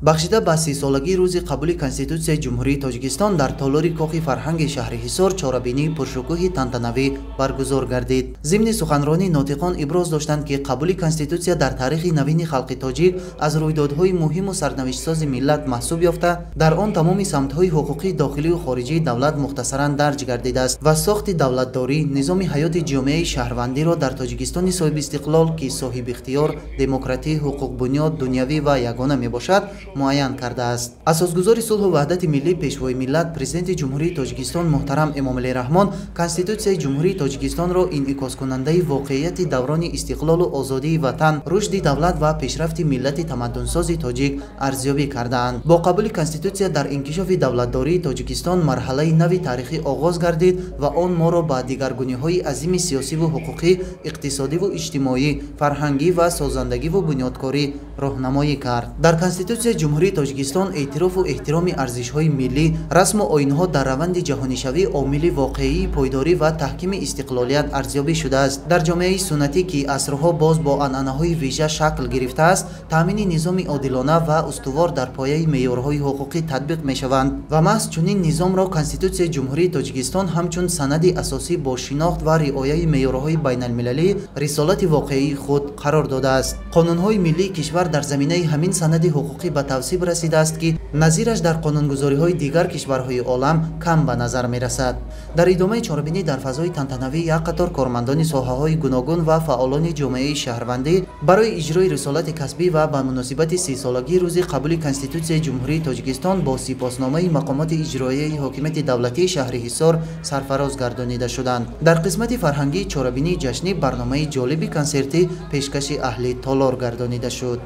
Бахшида ба 30-солагии рӯзи қабули Конститутсияи Ҷумҳурии Тоҷикистон дар толори Кохи фарҳанги шаҳри Ҳисор чорабинии пуршукӯҳи тантанавӣ баргузор гардид. Зимни суханронӣ нотиқон иброз доштанд, ки қабули Конститутсия дар таърихи навини халқи тоҷик аз рӯйдодҳои муҳиму сарнавиштсози миллат маҳсуб ёфта, дар он тамоми самтҳои ҳуқуқии дохилию хориҷии давлат мухтасаран дарҷ гардидааст ва сохти давлатдорӣ, низоми ҳаёти ҷомеаи шаҳрвандиро дар Тоҷикистони соҳибистиқлол, ки соҳибихтиёр, демократӣ, ҳуқуқбунёд, дунявӣ ва ягона мебошад, муайян кардааст. Асосгузори сулҳу ваҳдати миллӣ, Пешвои миллат, Президенти Ҷумҳурии Тоҷикистон муҳтарам Эмомалӣ Раҳмон Конститутсияи Ҷумҳурии Тоҷикистонро инъикоскунандаи воқеияти даврони истиқлолу озодии ватан, рушди давлат ва пешрафти миллати тамаддунсози тоҷик арзёбӣ кардаанд. Бо қабули Конститутсия дар инкишофи давлатдории Тоҷикистон марҳалаи нави таърихӣ оғоз гардид ва он моро ба дигаргуниҳои азими сиёсиву ҳуқуқӣ, иқтисодиву иҷтимоӣ, фарҳангӣ ва созандагиву бунёдкорӣ роҳнамоӣ кард. Дар Конститутсияи Ҷумҳурии Тоҷикистон эътирофу эҳтироми арзишҳои миллӣ, расму оинҳо дар раванди ҷаҳонишавӣ омили воқеии пойдорӣ ва таҳкими истиқлолият арзёбӣ шудааст. Дар ҷомеаи суннатӣ, ки асрҳо боз бо анъанаҳои вижа шакл гирифтааст, таъмини низоми одилона ва устувор дар пояи меъёрҳои ҳуқуқӣ татбиқ мешаванд ва маҳз чунин низомро Конститутсияи Ҷумҳурии Тоҷикистон ҳамчун санади асосӣ бо шинохт ва риояи меъёрҳои байналмилалӣ рисолати воқеии худ қарор додааст. Қонунҳои миллии кишвар дар заминаи ҳамин санади ҳуқуқӣ ба тавсиб расидааст, ки назираш дар қонунгузориҳои дигар кишварҳои олам кам ба назар мерасад. Дар идомаи чорабинӣ дар фазои тантанавӣ як қатор кормандони соҳаҳои гуногун ва фаъолони ҷомеаи шаҳрвандӣ барои иҷрои рисолати касбӣ ва ба муносибати 30-солагии рӯзи қабули Конститутсияи Ҷумҳурии Тоҷикистон бо сипосномаи мақомоти иҷроияи ҳокимияти давлатии шаҳри Ҳисор сарфароз гардонида шуданд. Дар қисмати фарҳангии чорабинии ҷашнӣ барномаи ҷолиби консертӣ пешкаши аҳли толор гардонида шуд.